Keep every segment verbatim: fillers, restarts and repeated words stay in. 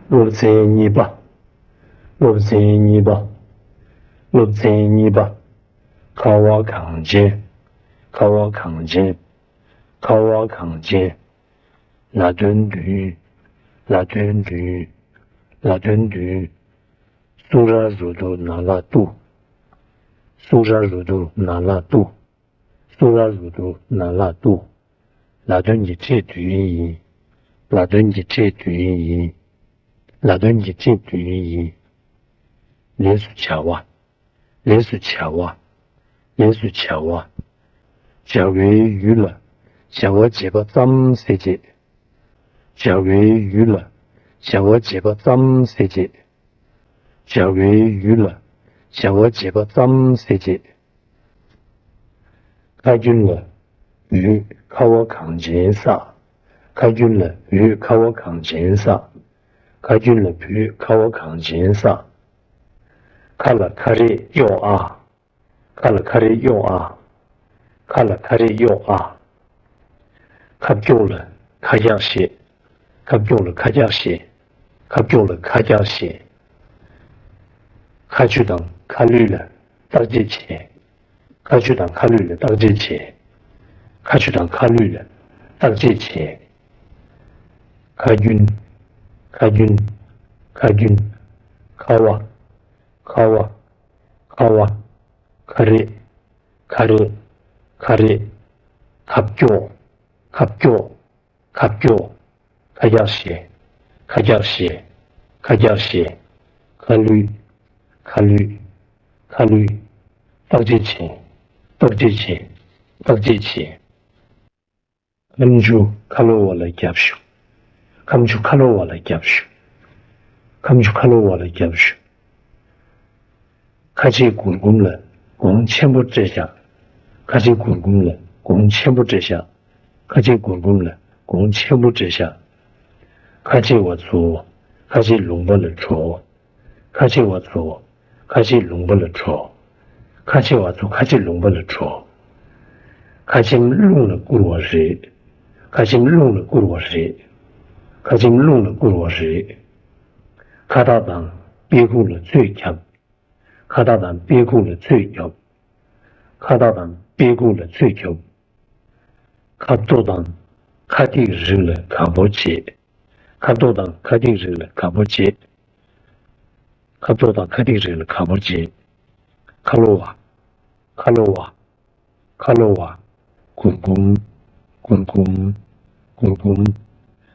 སློབ་ཚན་གཉིས་པ། སློབ་ཚན་གཉིས་པ། སློབ་ཚན་གཉིས་པ། ཁ་བ་གངས་ཅན། ཁ་བ་གངས་ཅན། ཁ་བ་གངས་ཅན། ལ་དོན་བདུན། ལ་དོན་བདུན། ལ་དོན་བདུན། སུ་ར་རུ་དུ་ན་ལ་ཏུ། སུ་ར་རུ་དུ་ན་ལ་ཏུ། སུ་ར་རུ་དུ་ན་ལ་ཏུ། ལ་དོན་གྱི་ཕྲད་བདུན་ཡིན། ལ་དོན་གྱི་ཕྲད་བདུན་ཡིན། ལ་དོན་གྱི་ཕྲད་བདུན་ཡིན། ལས་སུ་བྱ་བ། ལས་སུ་བྱ་བ། ལས་སུ་བྱ་བ། བྱ་བའི་ཡུལ་ལ་བྱ་བ་བྱེད་པ་ཙམ་ཟེར་བྱེད། བྱ་བའི་ཡུལ་ལ་བྱ་བ་བྱེད་པ་ཙམ་ཟེར་བྱེད། བྱ་བའི་ཡུལ་ལ་བྱ་བ་བྱེད་པ་ཙམ་ཟེར་བྱེད། ཁ་རྒྱུན་ལ་འོད་ཁ་བ་གངས་ཅན་བསགས། ཁ་རྒྱུན་ལ་འོད་ཁ་བ་གངས་ཅན་བསགས། ཁ་རྒྱུན་ལ་བུད་ཁ་བ་གངས་ཅན་བསགས། ཁ་ལ་ཁ་རས་གཡོགས་ཨ། ཁ་ལ་ཁ་རས་གཡོགས་ཨ། ཁ་ལ་ཁ་རས་གཡོགས་ཨ། ཁ་ཕྱོགས་ལ་ཁ་རྒྱག་བྱེད། ཁ་ཕྱོགས་ལ་ཁ་རྒྱག་བྱེད། ཁ་ཕྱོགས་ལ་ཁ་རྒྱག་བྱེད། ཁ་ཆུ་དང་ཁ་ལུད་ལ་བརྟག་དཔྱད་བྱེད། ཁ་ཆུ་དང་ཁ་ལུད་ལ་བརྟག་དཔྱད་བྱེད། ཁ་ཆུ་དང་ཁ་ལུད་ལ་བརྟག་དཔྱད་བྱེད། ཁ་རྒྱུན། ཁ་རྒྱུན། ཁ་རྒྱུན། ཁ་བ། ཁ་བ། ཁ་བ། ཁ་རས། ཁ་རས། ཁ་རས། ཁ་ཕྱོགས། ཁ་ཕྱོགས། ཁ་ཕྱོགས། ཁ་རྒྱག་བྱེད། ཁ་རྒྱག་བྱེད། ཁ་རྒྱག་བྱེད། ཁ་ལུད། ཁ་ལུད། ཁ་ལུད། བརྟག་དཔྱད་བྱེད། བརྟག་དཔྱད་བྱེད། བརྟག་དཔྱད་བྱེད། ཁ་མཆུ་ཁ་ལོ་བ་ལ་རྒྱབ་ཞུ། ཁ་མཆུ་ཁ་ལོ་བ་ལ་རྒྱབ་ཞུ། ཁ་མཆུ་ཁ་ལོ་བ་ལ་རྒྱབ་ཞུ། ཁ་ཆེ་གུར་གུམ་ལ་གོང་ཆེན་པོ་སྤྲད་བཞག་ཁ་ཆེ་གུར་གུམ་ལ་གོང་ཆེན་པོ་སྤྲད་བཞག་ཁ་ཆེ་གུར་གུམ་ལ་གོང་ཆེན་པོ་སྤྲད་བཞག་ཁ་ཆེ་བ་ཚོ་ཁ་ཆེ་ལུང་པ་ལ་འགྲོ། ཁ་ཆེ་བ་ཚོ་ཁ་ཆེ་ལུང་པ་ལ་འགྲོ། ཁ་ཆེ་བ་ཚོ་ཁ་ཆེ་ལུང་པ་ལ་འགྲོ། ཁ་ཆེམས་རླུང་ལ་བསྐུར་བ་རེད། ཁ་ཆེམས་རླུང་ལ་བསྐུར་བ་རེད། ཁ་ཆེམས་རླུང་ལ་བསྐུར་བ་རེད། ཁ་བཏགས་དང་དཔེ་ཁུག་ལ་ཚོས་བརྒྱབ། ཁ་བཏགས་དང་དཔེ་ཁུག་ལ་ཚོས་བརྒྱབ། ཁ་བཏགས་དང་དཔེ་ཁུག་ལ་ཚོས་བརྒྱབ། ཁ་བཏགས་དང་ཁ་ཐིག་རིགས་ལ་དགའ་པོ་བྱེད། ཁ་བཏགས་དང་ཁ་ཐིག་རིགས་ལ་དགའ་པོ་བྱེད། ཁ་བཏགས་དང་ཁ་ཐིག་རིགས་ལ་དགའ་པོ་བྱེད། ཁ་ལོ་བ། ཁ་ལོ་བ། ཁ་ལོ་བ། གུར་གུམ། གུར་གུམ། གུར་གུམ།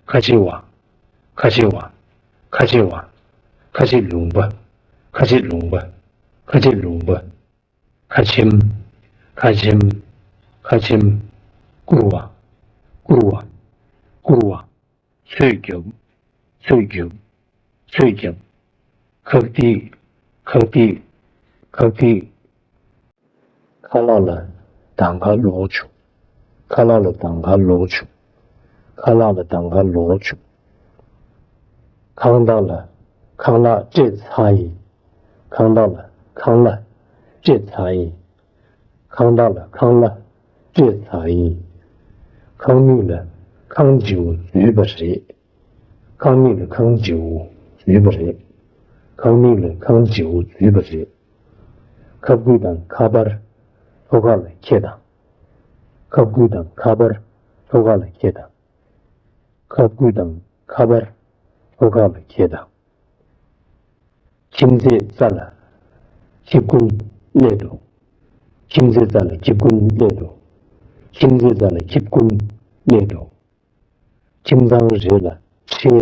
ཁ་ཆེ་བ། ཁ་ཆེ་བ། ཁ་ཆེ་བ། ཁ་ཆེ་ལུང་པ། ཁ་ཆེ་ལུང་པ། ཁ་ཆེ་ལུང་པ། ཁ་ཆེམས། ཁ་ཆེམས། ཁ་ཆེམས། བསྐུར་བ། བསྐུར་བ། བསྐུར་བ། ཚོས་རྒྱབ། ཚོས་རྒྱབ། ཚོས་རྒྱབ། ཁག་ཐིག། ཁག་ཐིག། ཁག་ཐིག། ཁ་ལག་ལ་གདང་ཁ་ལོག་བྱུང་། ཁ་ལག་ལ་གདང་ཁ་ལོག་བྱུང་། ཁ་ལག་ལ་གདང་ཁ་ལོག་བྱུང་། ཁང་བདག་ལ་ཁང་གླ་སྤྲད་ཚར་ཡིན། ཁང་བདག་ལ་ཁང་གླ་སྤྲད་ཚར་ཡིན། ཁང་བདག་ལ་ཁང་གླ་སྤྲད་ཚར་ཡིན། ཁང་མིག་ལ་ཁང་བརྗེ་བོ་འཛུལ་བ་རེད། ཁང་མིག་ལ་ཁང་བརྗེ་བོ་འཛུལ་བ་རེད། ཁང་མིག་ལ་ཁང་བརྗེ་བོ་འཛུལ་བ་རེད། ཁབ་སྐུད་དང་ཁ་པར་ཐོག་ཁ་ལ་འཁྱེར་དང་། ཁབ་སྐུད་དང་ཁ་པར་ཐོག་ཁ་ལ་འཁྱེར་དང་། ཁབ་སྐུད་དང་ཁ་པར་ཐོག་ཁ་ལ་འཁྱེར་དང་། ཁྱིམ་མཚེས་རྩ་ལ་ཁྱི་རྐུན་སླེབས་འགྲོ། ཁྱིམ་མཚེས་རྩ་ལ་ཁྱི་རྐུན་སླེབས་འགྲོ། ཁྱིམ་མཚེས་རྩ་ལ་ཁྱི་རྐུན་སླེབས་འགྲོ། ཁྱིམ་ཚང་རེ་ལ་ཁྲལ་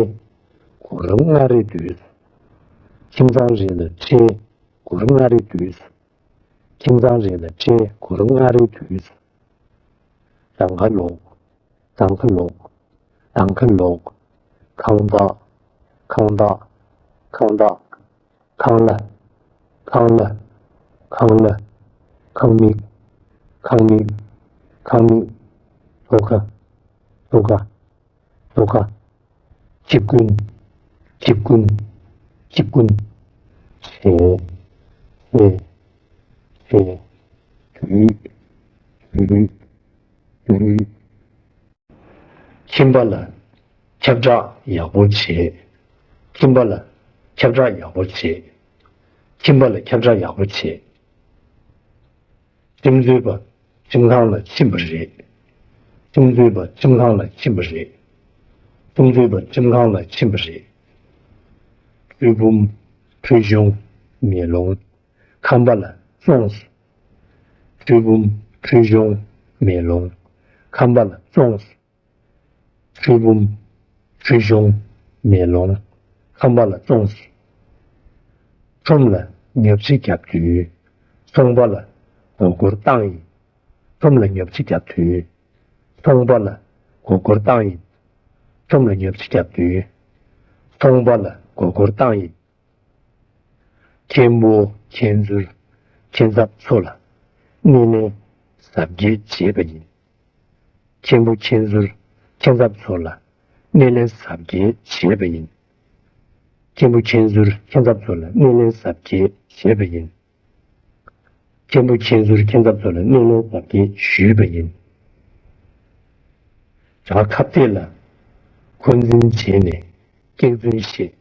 སྒོར་ལྔ་རེ་བསྡུས། ཁྱིམ་ཚང་རེ་ལ་ཁྲལ་སྒོར་ལྔ་རེ་བསྡུས། ཁྱིམ་ཚང་རེ་ལ་ཁྲལ་སྒོར་ལྔ་རེ་བསྡུས། གདང་ཁ་ལོག་གདང་ཁ་ལོག་གདང་ཁ་ལོག་ཁང་བདག་ཁང་བདག་ཁང་བདག་ཁང་གླ། ཁང་གླ། ཁང་གླ། ཁང་མིག་ཁང་མིག་ཁང་མིག་ཐོག་ཁ། ཐོག་ཁ། ཐོག་ཁ། ཁྱི་རྐུན། ཁྱི་རྐུན། ཁྱི་རྐུན། བྱེ། བྱེ། བྱེ། དུད། དུད། དུད། ཁྱིམ་པ་ལ་ཁྱབ་བསྒྲགས་ཡག་པོ་བྱེད། ཁྱིམ་པ་ལ་ཁྱབ་བསྒྲགས་ཡག་པོ་བྱེད། ཁྱིམ་པ་ལ་ཁྱབ་བསྒྲགས་ཡག་པོ་བྱེད། ཁྱིམ་མཚེས་པ་ཁྱིམ་ཚང་ལ་ཕྱིན་པ་རེད། ཁྱིམ་མཚེས་པ་ཁྱིམ་ཚང་ལ་ཕྱིན་པ་རེད། ཁྱིམ་མཚེས་པ་ཁྱིམ་ཚང་ལ་ཕྱིན་པ་རེད། ཁྲུས་བུམ། ཁྲུས་གཞོང་། མེ་ལོང་། ཁང་པ་ལ་བཙོངས། ཁྲུས་བུམ། ཁྲུས་གཞོང་། མེ་ལོང་། ཁང་པ་ལ་བཙོངས། ཁྲུས་བུམ། ཁྲུས་གཞོང་། མེ་ལོང་། ཁང་པ་ལ་བཙོངས། ཁྲོམ་ལ་ཉབ་ཆ་བརྒྱབ་དུས། ཚོང་པ་ལ་མགོ་སྐོར་བཏང་ཡིན། ཁྲོམ་ལ་ཉབ་ཆ་བརྒྱབ་དུས། ཚོང་པ་ལ་མགོ་སྐོར་བཏང་ཡིན། ཁྲོམ་ལ་ཉབ་ཆ་བརྒྱབ་དུས། ཚོང་པ་ལ་མགོ་སྐོར་བཏང་ཡིན། མཁན་པོ་མཁན་ཟུར་མཁན་ཚབ་ཚོ་ལ་སྣེ་ལེན་གཟབ་རྒྱས་བྱས་པ་ཡིན། མཁན་པོ་མཁན་ཟུར་མཁན་ཚབ་ཚོ་ལ་སྣེ་ལེན་གཟབ་རྒྱས་བྱས་པ་ཡིན། མཁན་པོ་མཁན་ཟུར་མཁན་ཚབ་ཚོ་ལ་སྣེ་ལེན་གཟབ་རྒྱས་བྱས་པ་ཡིན། མཁན་པོ་མཁན་ཟུར་མཁན་ཚབ་ཚོ་ལ་སྣེ་ལེན་གཟབ་རྒྱས་ཞུས་པ་ཡིན། བྲག་ཁ་གཏད་ལ་འཁོན་འཛིན་བྱས་ནས་སྐྱག་རྫུན་བཤད།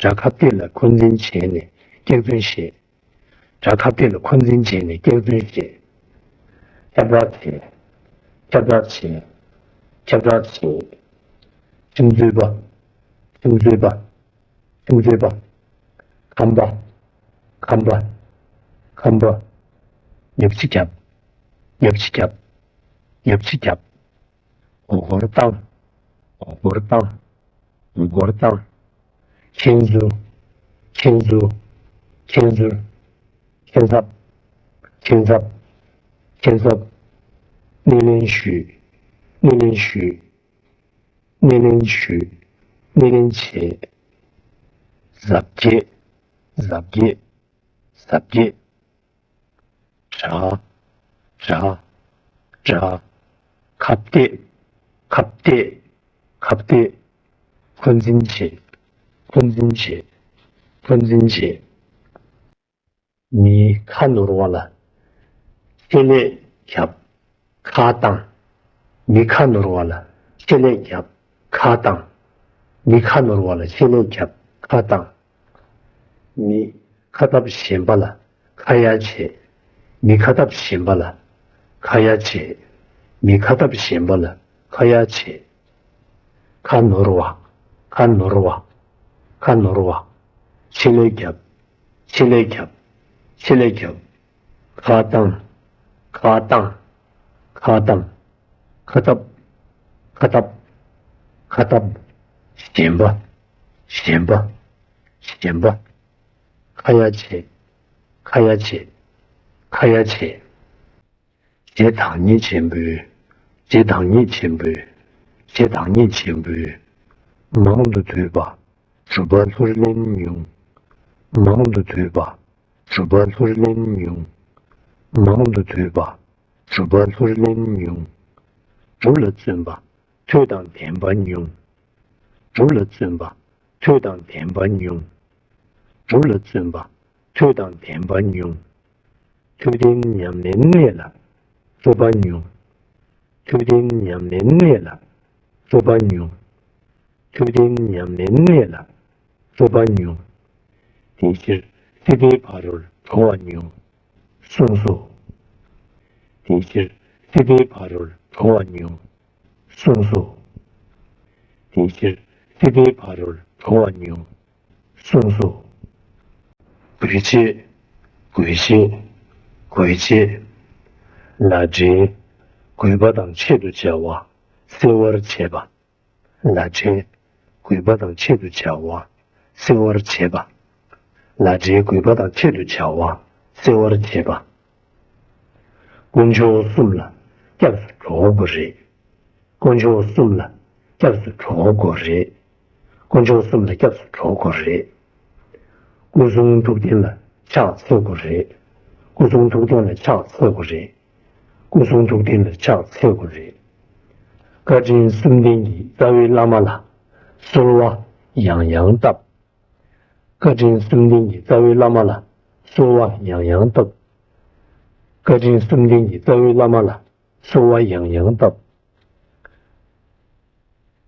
བྲག་ཁ་གཏད་ལ་འཁོན་འཛིན་བྱས་ནས་སྐྱག་རྫུན་བཤད། བྲག་ཁ་གཏད་ལ་འཁོན་འཛིན་བྱས་ནས་སྐྱག་རྫུན་བཤད། ཁྱབ་བསྒྲགས་བྱས། ཁྱབ་བསྒྲགས་བྱས། ཁྱབ་བསྒྲགས་བྱས། ཁྱིམ་མཚེས་པ། ཁྱིམ་མཚེས་པ། ཁྱིམ་མཚེས་པ། ཁང་པ། ཁང་པ། ཁང་པ། ཉབ་ཆ་བརྒྱབ། ཉབ་ཆ་བརྒྱབ། ཉབ་ཆ་བརྒྱབ། མགོ་སྐོར་བཏང་། མགོ་སྐོར་བཏང་། མགོ་སྐོར་བཏང་། མཁན་ཟུར། མཁན་ཟུར། མཁན་ཟུར། མཁན་ཚབ། མཁན་ཚབ། མཁན་ཚབ། སྣེ་ལེན་ཞུས། སྣེ་ལེན་ཞུས། སྣེ་ལེན་ཞུས། སྣེ་ལེན་བྱས། གཟབ་རྒྱས། གཟབ་རྒྱས། གཟབ་རྒྱས། བྲག་བྲག་བྲག་ཁ་གཏད། ཁ་གཏད། ཁ་གཏད། འཁོན་འཛིན་བྱེད། འཁོན་འཛིན་བྱེད། འཁོན་འཛིན་བྱེད། མི་ཁ་ནོར་བ་ལ་ཆེད་ལས་བརྒྱབ། ཁ་བཏང་། མི་ཁ་ནོར་བ་ལ་ཆེད་ལས་བརྒྱབ། ཁ་བཏང་། མི་ཁ་ནོར་བ་ལ་ཆེད་ལས་བརྒྱབ། ཁ་བཏང་། མི་ཁ་སྟབས་ཞན་པ་ལ་ཁ་ཡ་བྱེད། མི་ཁ་སྟབས་ཞན་པ་ལ་ཁ་ཡ་བྱེད། མི་ཁ་སྟབས་ཞན་པ་ལ་ཁ་ཡ་བྱེད། ཁ་ནོར་བ། ཁ་ནོར་བ། ཁ་ནོར་བ། ཆེད་ལས་བརྒྱབ། ཆེད་ལས་བརྒྱབ། ཆེད་ལས་བརྒྱབ། ཁ་བཏང་། ཁ་བཏང་། ཁ་བཏང་། ཁ་སྟབས། ཁ་སྟབས། ཁ་སྟབས། ཞན་པ། ཞན་པ། ཞན་པ། ཁ་ཡ་བྱེད། ཁ་ཡ་བྱེད། ཁ་ཡ་བྱེད། བྱེ་བདག་ཉིད་ཆེན་པོའི། བྱེ་བདག་ཉིད་ཆེན་པོའི། བྱེ་བདག་ཉིད་ཆེན་པོའི། མང་དུ་བསྡུས་པ། གྲུབ་པ་ལྷུར་ལེན་ཉུང་། མང་དུ་བསྡུས་པ། གྲུབ་པ་ལྷུར་ལེན་ཉུང་། མང་དུ་བསྡུས་པ། གྲུབ་པ་ལྷུར་ལེན་ཉུང་། སྒྲུབ་ལ་བརྩོན་པ། ཐོས་དང་ལྡན་པ་ཉུང་། སྒྲུབ་ལ་བརྩོན་པ། ཐོས་དང་ལྡན་པ་ཉུང་། སྒྲུབ་ལ་བརྩོན་པ། ཐོས་དང་ལྡན་པ་ཉུང་། ཐོས་ལྡན་ཉམས་ལེན་གནད་ལ་རྩོད་པ་ཉུང་། ཐོས་ལྡན་ཉམས་ལེན་གནད་ལ་རྩོད་པ་ཉུང་། ཐོས་ལྡན་ཉམས་ལེན་གནད་ལ་རྩོད་པ་ཉུང་། དེ་ཕྱིར་སྲིད་པའི་ཕ་རོལ་འགྲོ་བ་ཉུང་། གསུངས་སོ། དེ་ཕྱིར་སྲིད་པའི་ཕ་རོལ་འགྲོ་བ་ཉུང་། གསུངས་སོ། དེ་ཕྱིར་སྲིད་པའི་ཕ་རོལ་འགྲོ་བ་ཉུང་། གསུངས་སོ། དགོས་ཆེད། དགོས་ཆེད། དགོས་ཆེད། ལག་སྦྲེལ། དགོས་པ་དང་ཆེད་དུ་བྱ་བ་སེལ་བར་བྱེད་པ། ལག་སྦྲེལ། དགོས་པ་དང་ཆེད་དུ་བྱ་བ་སེལ་བར་བྱེད་པ། ལག་སྦྲེལ་དགོས་པ་དང་ཆེད་དུ་བྱ་བ་སེལ་བར་བྱེད་པ། དཀོན་མཆོག་གསུམ་ལ་སྐྱབས་སུ་འགྲོ་དགོས་རེད། དཀོན་མཆོག་གསུམ་ལ་སྐྱབས་སུ་འགྲོ་དགོས་རེད། དཀོན་མཆོག་གསུམ་ལ་སྐྱབས་སུ་འགྲོ་དགོས་རེད། སྐུ་གསུང་ཐུགས་རྟེན་ལ་ཕྱག་འཚལ་དགོས་རེད། སྐུ་གསུང་ཐུགས་རྟེན་ལ་ཕྱག་འཚལ་དགོས་རེད། སྐུ་གསུང་ཐུགས་རྟེན་ལ་ཕྱག་འཚལ་དགོས་རེད། བཀའ་དྲིན་གསུམ་ལྡན་གྱི་རྩ་བའི་བླ་མ་ལ་གསོལ་བ་ཡང་ཡང་བཏབ། བཀའ་དྲིན་གསུམ་ལྡན་གྱི་རྩ་བའི་བླ་མ་ལ་གསོལ་བ་ཡང་ཡང་བཏབ། བཀའ་དྲིན་གསུམ་ལྡན་གྱི་རྩ་བའི་བླ་མ་ལ་གསོལ་བ་ཡང་ཡང་བཏབ།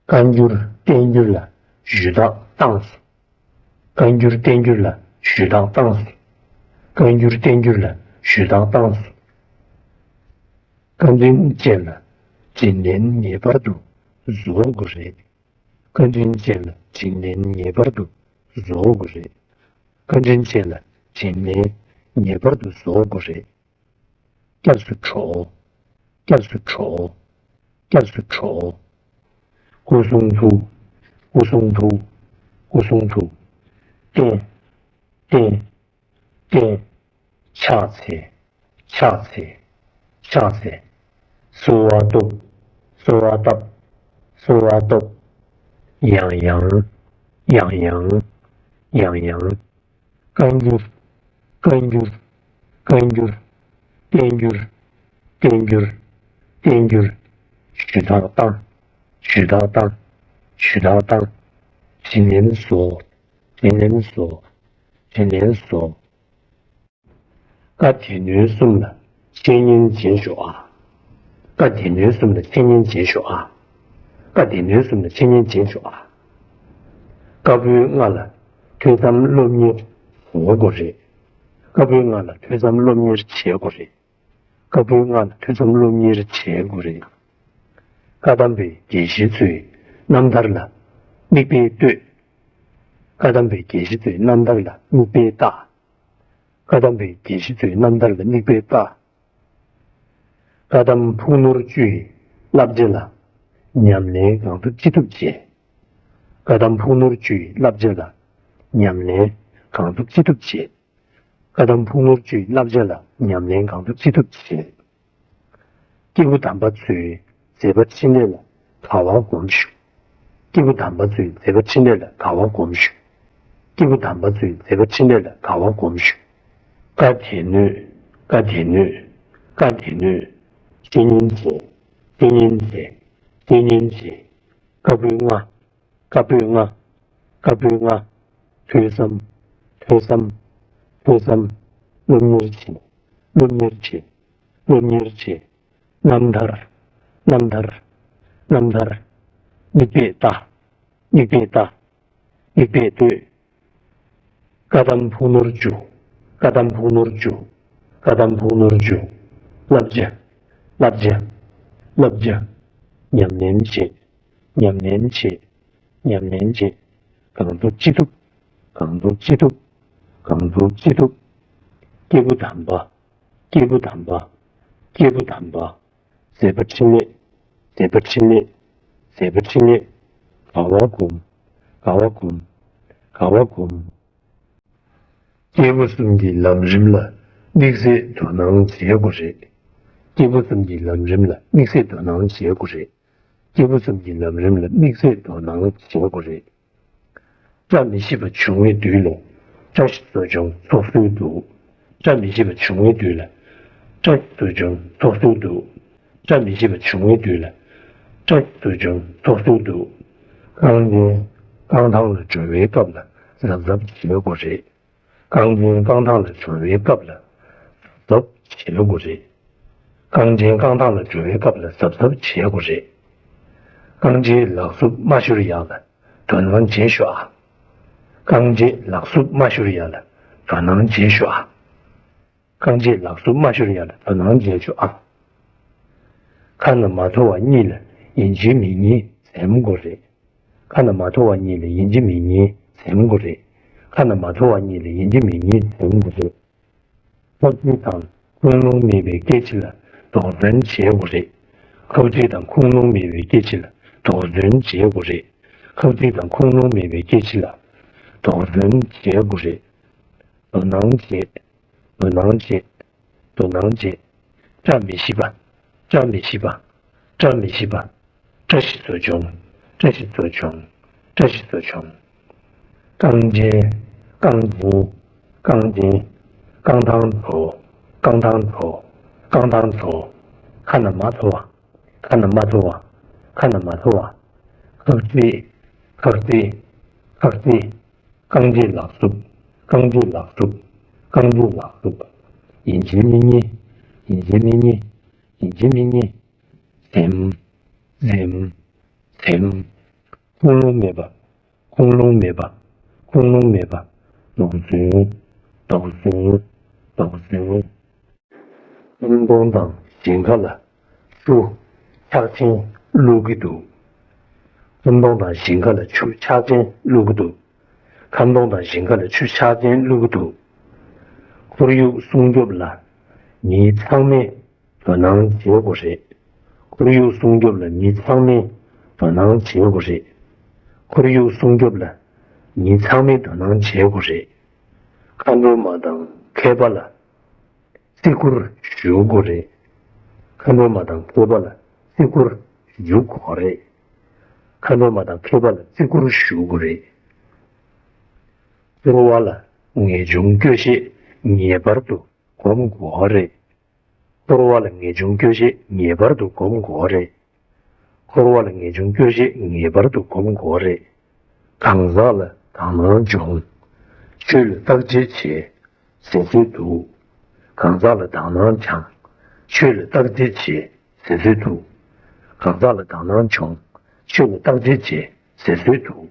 བཀའ་འགྱུར་བསྟན་འགྱུར་ལ་ཞུས་དག་བཏང་སོ། བཀའ་འགྱུར་བསྟན་འགྱུར་ལ་ཞུས་དག་བཏང་སོང་། བཀའ་འགྱུར་བསྟན་འགྱུར་ལ་ཞུས་དག་བཏང་སོང་། བཀའ་དྲིན་ཅན་ལ་དྲིན་ལན་ངེས་པར་དུ་བཟོ་དགོས་རེད། བཀའ་དྲིན་ཅན་ལ་དྲིན་ལན་ངེས་པར་དུ་བཟོ་དགོས་རེད། བཀའ་དྲིན་ཅན་ལ་དྲིན་ལན་ངེས་པར་དུ་བཟོ་དགོས་རེད། སྐྱབས་སུ་འགྲོ། སྐྱབས་སུ་འགྲོ། སྐྱབས་སུ་འགྲོ། སྐུ་གསུང་ཐུགས། སྐུ་གསུང་ཐུགས། སྐུ་གསུང་ཐུགས། བསྟན། བསྟན། བསྟན། ཕྱག་འཚལ། ཕྱག་འཚལ། ཕྱག་འཚལ། གསོལ་བ་བཏབ། གསོལ་བ་བཏབ། གསོལ་བ་བཏབ། ཡང་ཡང་། ཡང་ཡང་། ཡང་ཡང་། བཀའ་འགྱུར། བཀའ་འགྱུར། བཀའ་འགྱུར། བསྟན་འགྱུར། བསྟན་འགྱུར། བསྟན་འགྱུར། ཞུས་དག་བཏང་། ཞུས་དག་བཏང་། ཞུས་དག་བཏང་། དྲིན་ལན་གཟོ། དྲིན་ལན་གཟོ། དྲིན་ལན་གཟོ། བཀའ་སྡེ་སྣོད་གསུམ་ལ་འཆད་ཉན་བྱེད་ཤོག་ཨ། བཀའ་སྡེ་སྣོད་གསུམ་ལ་འཆད་ཉན་བྱེད་ཤོག་ཨ། བཀའ་སྡེ་སྣོད་གསུམ་ལ་འཆད་ཉན་བྱེད་ཤོག་ཨ། བཀའ་པོད་ལྔ་ལ་ཐོས་བསམ་སློབ་གཉེར་བྱེད་དགོས་རེད། བཀའ་པོད་ལྔ་ལ་ཐོས་བསམ་སློབ་གཉེར་བྱེད་དགོས་རེད། བཀའ་པོད་ལྔ་ལ་ཐོས་བསམ་སློབ་གཉེར་བྱེད་དགོས་རེད། བཀའ་གདམས་པའི་དགེ་བཤེས་ཚོའི་རྣམ་ཐར་ལ་མིག་དཔེ་ལྟོས། བཀའ་གདམས་པའི་དགེ་བཤེས་ཚོའི་རྣམ་ཐར་ལ་མིག་དཔེ་ལྟ། བཀའ་གདམས་པའི་དགེ་བཤེས་ཚོའི་རྣམ་ཐར་ལ་མིག་དཔེ་ལྟ། བཀའ་གདམས་ཕུགས་ནོར་བཅུ་ཡི་བསླབ་བྱ་ལ་ཉམས་ལེན་གང་ཐུབ་ཅི་ཐུབ་བྱེད། བཀའ་གདམས་ཕུགས་ནོར་བཅུ་ཡི་བསླབ་བྱ་ལ་ཉམས་ལེན་གང་ཐུབ་ཅི་ཐུབ་བྱེད། བཀའ་གདམས་ཕུགས་ནོར་བཅུ་ཡི་བསླབ་བྱ་ལ་ཉམས་ལེན་གང་ཐུབ་ཅི་ཐུབ་བྱེད། སྐྱེས་བུ་དམ་པ་ཚོའི་མཛད་པ་འཕྲིན་ལས་ལ་དགའ་བ་སྒོམ་ཤོག་སྐྱེས་བུ་དམ་པ་ཚོའི་མཛད་པ་འཕྲིན་ལས་ལ་དགའ་བ་སྒོམ་ཤོག་སྐྱེས་བུ་དམ་པ་ཚོའི་མཛད་པ་འཕྲིན་ལས་ལ་དགའ་བ་སྒོམ་ཤོག་བཀའ་སྡེ་སྣོད། བཀའ་སྡེ་སྣོད། བཀའ་སྡེ་སྣོད། བཤེས་གཉེན་བྱེད། བཤེས་གཉེན་བྱེད། བཤེས་གཉེན་བྱེད། བཀའ་པོད་ལྔ། བཀའ་པོད་ལྔ། བཀའ་པོད་ལྔ། ཐོས་བསམ། ཐོས་བསམ། ཐོས་བསམ། སློབ་གཉེར་བྱེད། སློབ་གཉེར་བྱེད། སློབ་གཉེར་བྱེད། རྣམ་ཐར། རྣམ་ཐར། རྣམ་ཐར། མིག་དཔེ་ལྟ། མིག་དཔེ་ལྟ། མིག་དཔེ་ལྟོས། བཀའ་གདམས་ཕུགས་ནོར་བཅུ། བཀའ་གདམས་ཕུགས་ནོར་བཅུ། བཀའ་གདམས་ཕུགས་ནོར་བཅུ། བསླབ་བྱ། བསླབ་བྱ། བསླབ་བྱ། ཉམས་ལེན་བྱེད། ཉམས་ལེན་བྱེད། ཉམས་ལེན་བྱེད། གང་ཐུབ་ཅི་ཐུབ། གང་ཐུབ་ཅི་ཐུབ། གང་ཐུབ་ཅི་ཐུབ། སྐྱེས་བུ་དམ་པ། སྐྱེས་བུ་དམ་པ། སྐྱེས་བུ་དམ་པ། མཛད་པ་འཕྲིན་ལས། མཛད་པ་འཕྲིན་ལས། མཛད་པ་འཕྲིན་ལས། དགའ་བ་སྒོམ། དགའ་བ་སྒོམ། དགའ་བ་སྒོམ། སྐྱེས་བུ་གསུམ་གྱི་ལམ་རིམ་ལ་དམིགས་བསལ་དོ་སྣང་བྱེད་དགོས་རེད། སྐྱེས་བུ་གསུམ་གྱི་ལམ་རིམ་ལ་དམིགས་བསལ་དོ་སྣང་བྱེད་དགོས་རེད། སྐྱེས་བུ་གསུམ་གྱི་ལམ་རིམ་ལ་དམིགས་བསལ་དོ་སྣང་བྱེད་དགོས་རེད། བཀྲ་མི་ཤིས་པ་བྱུང་བའི་དུས་ལ་བཀྲ་ཤིས་གསོ་སྦྱོང་ཚོགས་སྲོལ་འདུག་བཀྲ་མི་ཤིས་པ་བྱུང་བའི་དུས་ལ་བཀྲ་ཤིས་གསོ་སྦྱོང་ཚོགས་སྲོལ་འདུག་བཀྲ་མི་ཤིས་པ་བྱུང་བའི་དུས་ལ་བཀྲ་ཤིས་གསོ་སྦྱོང་ཚོགས་སྲོལ་འདུག་རྐང་རྗེན་རྐང་ཐང་ལ་འགྲོ་བའི་སྐབས་ལ་གཟབ་གཟབ་བྱེད་དགོས་རེད། རྐང་རྗེན་རྐང་ཐང་ལ་འགྲོ་བའི་སྐབས་ལ་གཟབ་གཟབ་བྱེད་དགོས་རེད། རྐང་རྗེན་རྐང་ཐང་ལ་འགྲོ་བའི་སྐབས་ལ་གཟབ་གཟབ་བྱེད་དགོས་རེད། རྐང་རྗེན་ལག་སུབ་མ་ཤོར་ཡག་ལ་དོ་སྣང་བྱེད་ཤོག་ཨ། རྐང་རྗེན་ལག་སུབ་མ་ཤོར་ཡག་ལ་དོ་སྣང་བྱེད་ཤོག་ཨ། རྐང་རྗེན་ལག་སུབ་མ་ཤོར་ཡག་ལ་དོ་སྣང་བྱེད་ཤོག་ཨ། ཁ་ན་མ་ཐོ་བ་གཉིས་ལ་ཡིན་གཅིག་མིན་གཉིས་འཛེམ་དགོས་རེད། ཁ་ན་མ་ཐོ་བ་གཉིས་ལ་ཡིན་གཅིག་མིན་གཉིས་འཛེམ་དགོས་རེད། ཁ་ན་མ་ཐོ་བ་གཉིས་ལ་ཡིན་གཅིག་མིན་གཉིས་འཛེམ་དགོས་རེད། ཁབ་རྩེ་དང་ཁུངས་ལུང་མེད་པའི་སྐད་ཆ་ལ་དོགས་ཟོན་བྱེད་དགོས་རེད། ཁབ་རྩེ་དང་ཁུངས་ལུང་མེད་པའི་སྐད་ཆ་ལ་དོགས་ཟོན་བྱེད་དགོས་རེད། ཁབ་རྩེ་དང་ཁུངས་ལུང་མེད་པའི་སྐད་ཆ་ལ་དོགས་ཟོན་བྱེད་དགོས་རེད། དོ་སྣང་བྱེད། དོ་སྣང་བྱེད། དོ་སྣང་བྱེད། བཀྲ་མི་ཤིས་པ། བཀྲ་མི་ཤིས་པ། བཀྲ་མི་ཤིས་པ། བཀྲ་ཤིས་གསོ་སྦྱོང་། བཀྲ་ཤིས་གསོ་སྦྱོང་། བཀྲ་ཤིས་གསོ་སྦྱོང་། རྐང་རྗེན། རྐང་རྗེན། རྐང་རྗེན། རྐང་ཐང་བྲོ། རྐང་ཐང་བྲོ། རྐང་ཐང་བྲོ། ཁ་ན་མ་ཐོ་བ། ཁ་ན་མ་ཐོ་བ། ཁ་ན་མ་ཐོ་བ། ཁག་རྩེ། ཁག་རྩེ། ཁག་རྩེ། རྐང་རྗེན་ལག་སུབ། རྐང་རྗེན་ལག་སུབ། རྐང་རྗེན་ལག་སུབ། ཡིན་གཅིག་མིན་གཉིས། ཡིན་གཅིག་མིན་གཉིས། ཡིན་གཅིག་མིན་གཉིས། འཛེམ། འཛེམ། འཛེམ། ཁུངས་ལུང་མེད་པ། ཁུངས་ལུང་མེད་པ། ཁུངས་ལུང་མེད་པ། དོགས་ཟོན། དོགས་ཟོན། དོགས་ཟོན། ཁ་འདོན་དང་ཞིང་ཁ་ལ་ཆུ་ཆག་ཆེན་བླུག་གི་འདུག་ཁ་འདོན་དང་ཞིང་ཁ་ལ་ཆུ་ཆག་ཆེན་བླུག་གི་འདུག་ཁ་འདོན་དང་ཞིང་ཁ་ལ་ཆུ་ཆག་ཆེན་བླུག་གི་འདུག་ཁོར་ཡུག་སྲུང་སྐྱོབ་ལ་མི་ཚང་མས་དོ་སྣང་བྱེད་དགོས་རེད། ཁོར་ཡུག་སྲུང་སྐྱོབ་ལ་མི་ཚང་མས་དོ་སྣང་བྱེད་དགོས་རེད། ཁོར་ཡུག་སྲུང་སྐྱོབ་ལ་མི་ཚང་མས་དོ་སྣང་བྱེད་དགོས་རེད། མཁའ་འགྲོ་མ་དང་མཁས་པ་ལ་བརྩི་བཀུར་ཞུ་དགོས་རེད། མཁའ་འགྲོ་མ་དང་མཁས་པ་ལ་བརྩི་བཀུར་ཞུ་དགོས་རེད། མཁའ་འགྲོ་མ་དང་མཁས་པ་ལ་བརྩི་བཀུར་ཞུ་དགོས་རེད། ཚོར་བ་ལ་ངེས་འབྱུང་སྐྱོ་ཤས་ངེས་པར་དུ་སྒོམ་དགོས་རེད། ཚོར་བ་ལ་ངེས་འབྱུང་སྐྱོ་ཤས་ངེས་པར་དུ་སྒོམ་དགོས་རེད། ཚོར་བ་ལ་ངེས་འབྱུང་སྐྱོ་ཤས་ངེས་པར་དུ་སྒོམ་དགོས་རེད། གང་ཟག་ལ་དག་སྣང་བྱུང་། ཆོས་ལ་བརྟག་དཔྱད་བྱེད་ཟེར་སྲོལ་འདུག་གང་ཟག་ལ་དག་སྣང་བྱུང་། ཆོས་ལ་བརྟག་དཔྱད་བྱེད་ཟེར་སྲོལ་འདུག་གང་ཟག་ལ་དག་སྣང་བྱུང་། ཆོས་ལ་བརྟག་དཔྱད་བྱེད་ཟེར་སྲོལ་འདུག་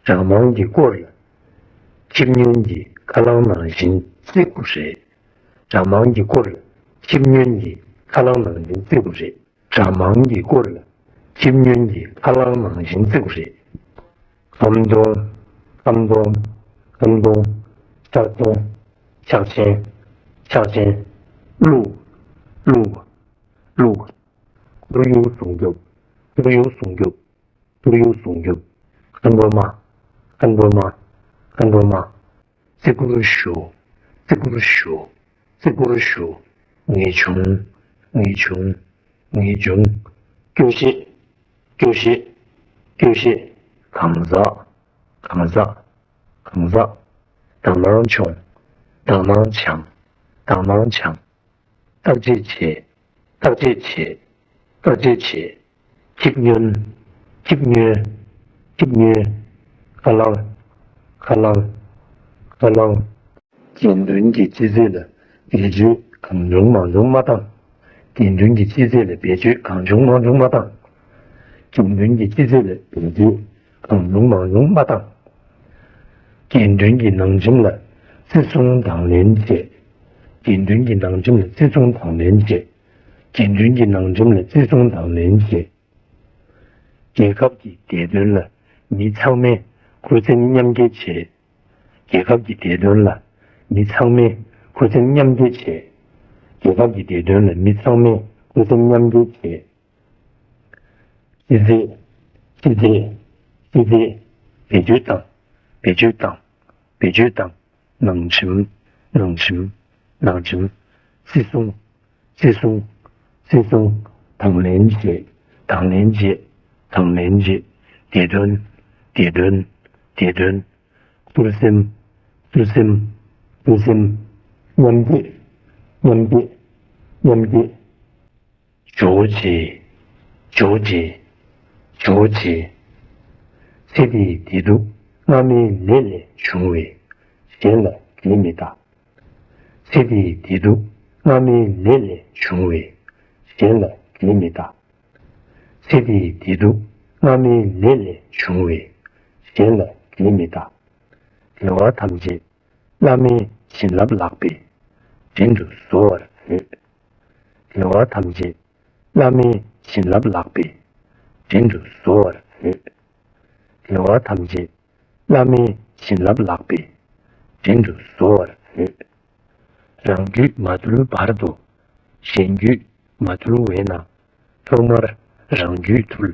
གྲྭ་མང་གི་སྐོར་ལ་ཁྱི་སྨྱོན་གྱི་ཁ་རླངས་ནང་བཞིན་བརྩི་དགོས་རེད། གྲྭ་མང་གི་སྐོར་ལ་ཁྱི་སྨྱོན་གྱི་ཁ་རླངས་ནང་བཞིན་བརྩི་དགོས་རེད། གྲྭ་མང་གི་སྐོར་ལ་ཁྱི་སྨྱོན་གྱི་ཁ་རླངས་ནང་བཞིན་བརྩི་དགོས་རེད། ཁ་འདོན། ཁ་འདོན། ཁ་འདོན། ཆག་ཆེན། ཆག་ཆེན། ཆག་ཆེན། བླུག་བླུག་བླུག་ཁོར་ཡུག་སྲུང་སྐྱོབ། ཁོར་ཡུག་སྲུང་སྐྱོབ། ཁོར་ཡུག་སྲུང་སྐྱོབ། མཁའ་འགྲོ་མ། མཁའ་འགྲོ་མ། མཁའ་འགྲོ་མ། བརྩི་བཀུར་ཞུ། བརྩི་བཀུར་ཞུ། བརྩི་བཀུར་ཞུ། ངེས་འབྱུང་། ངེས་འབྱུང་། ངེས་འབྱུང་། སྐྱོ་ཤས། སྐྱོ་ཤས། སྐྱོ་ཤས། གང་ཟག་གང་ཟག་གང་ཟག་དག་སྣང་བྱུང་། དག་སྣང་བྱུང་། དག་སྣང་བྱུང་། བརྟག་དཔྱད་བྱེད། བརྟག་དཔྱད་བྱེད། བརྟག་དཔྱད་བྱེད། ཁྱི་སྨྱོན། ཁྱི་སྨྱོན། ཁྱི་སྨྱོན། ཁ་རླངས། ཁ་རླངས། ཁ་རླངས། དགེ་འདུན་གྱི་སྤྱི་ཚེ་ལ་བེད་སྤྱོད་གང་བྱུང་མང་བྱུང་མ་བཏང་། དགེ་འདུན་གྱི་སྤྱི་ཚེ་ལ་བེད་སྤྱོད་གང་བྱུང་མང་བྱུང་མ་བཏང་། དགེ་འདུན་གྱི་སྤྱི་ཚེ་ལ་བེད་སྤྱོད་གང་བྱུང་མང་བྱུང་མ་བཏང་། དགེ་འདུན་གྱི་ནང་ཁྲིམས་ལ་བརྩི་སྲུང་དང་ལེན་བྱེད། དགེ་འདུན་གྱི་ནང་ཁྲིམས་ལ་བརྩི་སྲུང་དང་ལེན་བྱེད། དགེ་འདུན་གྱི་ནང་ཁྲིམས་ལ་བརྩི་སྲུང་དང་ལེན་བྱེད། རྒྱལ་ཁབ་ཀྱི་བདེ་དོན་ལ་མི་ཚང་མས་ཁུར་སེམས་མཉམ་སྐྱེད་བྱེད། རྒྱལ་ཁབ་ཀྱི་བདེ་དོན་ལ་མི་ཚང་མས་ཁུར་སེམས་མཉམ་སྐྱེད་བྱེད། རྒྱལ་ཁབ་ཀྱི་བདེ་དོན་ལ་མི་ཚང་མས་ཁུར་སེམས་མཉམ་སྐྱེད་བྱེད། སྤྱི་ཚེ། སྤྱི་ཚེ། སྤྱི་ཚེ། བེད་སྤྱོད་བཏང་། བེད་སྤྱོད་བཏང་། བེད་སྤྱོད་བཏང་། ནང་ཁྲིམས། ནང་ཁྲིམས། ནང་ཁྲིམས། བརྩི་སྲུང་། བརྩི་སྲུང་། བརྩི་སྲུང་། དང་ལེན་བྱེད། དང་ལེན་བྱེད། དང་ལེན་བྱེད། བདེ་དོན། བདེ་དོན། བདེ་དོན། ཁུར་སེམས། ཁུར་སེམས། ཁུར་སེམས། མཉམ་སྐྱེད། མཉམ་སྐྱེད། མཉམ་སྐྱེད། ཇོ་བོ་རྗེ། ཇོ་བོ་རྗེ། ཇོ་བོ་རྗེ། ཚེ་འདིའི་བདེ་སྡུག་སྔ་མའི་ལས་ལས་བྱུང་བས་གཞན་ལ་འགེལ་མི་གདའ། ཚེ་འདིའི་བདེ་སྡུག་སྔ་མའི་ལས་ལས་བྱུང་བས་གཞན་ལ་འགེལ་མི་གདའ། ཚེ་འདིའི་བདེ་སྡུག་སྔ་མའི་ལས་ལས་བྱུང་བས་གཞན་ལ་འགེལ་མི་གདའ། དལ་བ་ཐམས་ཅད་བླ་མའི་བྱིན་རླབས་ལགས་པས་དྲིན་དུ་གཟོ་བར་འོས། དལ་བ་ཐམས་ཅད་བླ་མའི་བྱིན་རླབས་ལགས་པས་དྲིན་དུ་གཟོ་བར་འོས། དལ་བ་ཐམས་ཅད་བླ་མའི་བྱིན་རླབས་ལགས་པས་དྲིན་དུ་གཟོ་བར་འོས། རང་རྒྱུད་མ་ཐུལ་བར་དུ་གཞན་རྒྱུད་མ་ཐུལ་བས་ན། ཐོག་མར་རང་རྒྱུད་ཐུལ།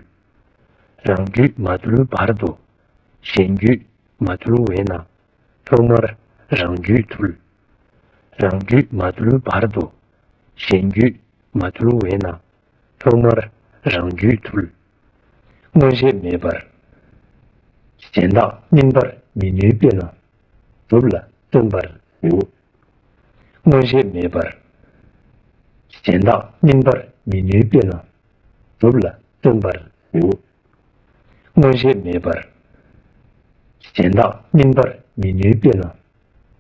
རང་རྒྱུད་མ་ཐུལ་བར་དུ་གཞན་རྒྱུད་མ་ཐུལ་བས་ན། ཐོག་མར་རང་རྒྱུད་ཐུལ། རང་རྒྱུད་མ་ཐུལ་བར་དུ་གཞན་རྒྱུད་མ་ཐུལ་བས་ན། ཐོག་མར་རང་རྒྱུད་ཐུལ། མངོན་ཤེས་མེད་པར་གཞན་དག་སྨིན་པར་མི་ནུས་པས་ན། སྒྲུབ་ལ་བརྩོན་པར་འོས། མངོན་ཤེས་མེད་པར་གཞན་དག་སྨིན་པར་མི་ནུས་པས་ན། སྒྲུབ་ལ་བརྩོན་པར་འོས། མངོན་ཤེས་མེད་པར་གཞན་དག་སྨིན་པར་མི་ནུས་པས་ན།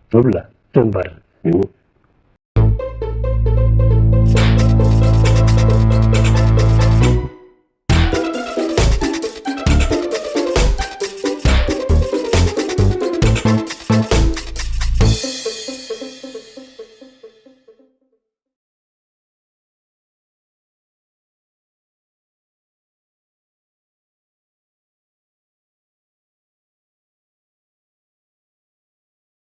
སྒྲུབ་ལ་བརྩོན་པར་འོས།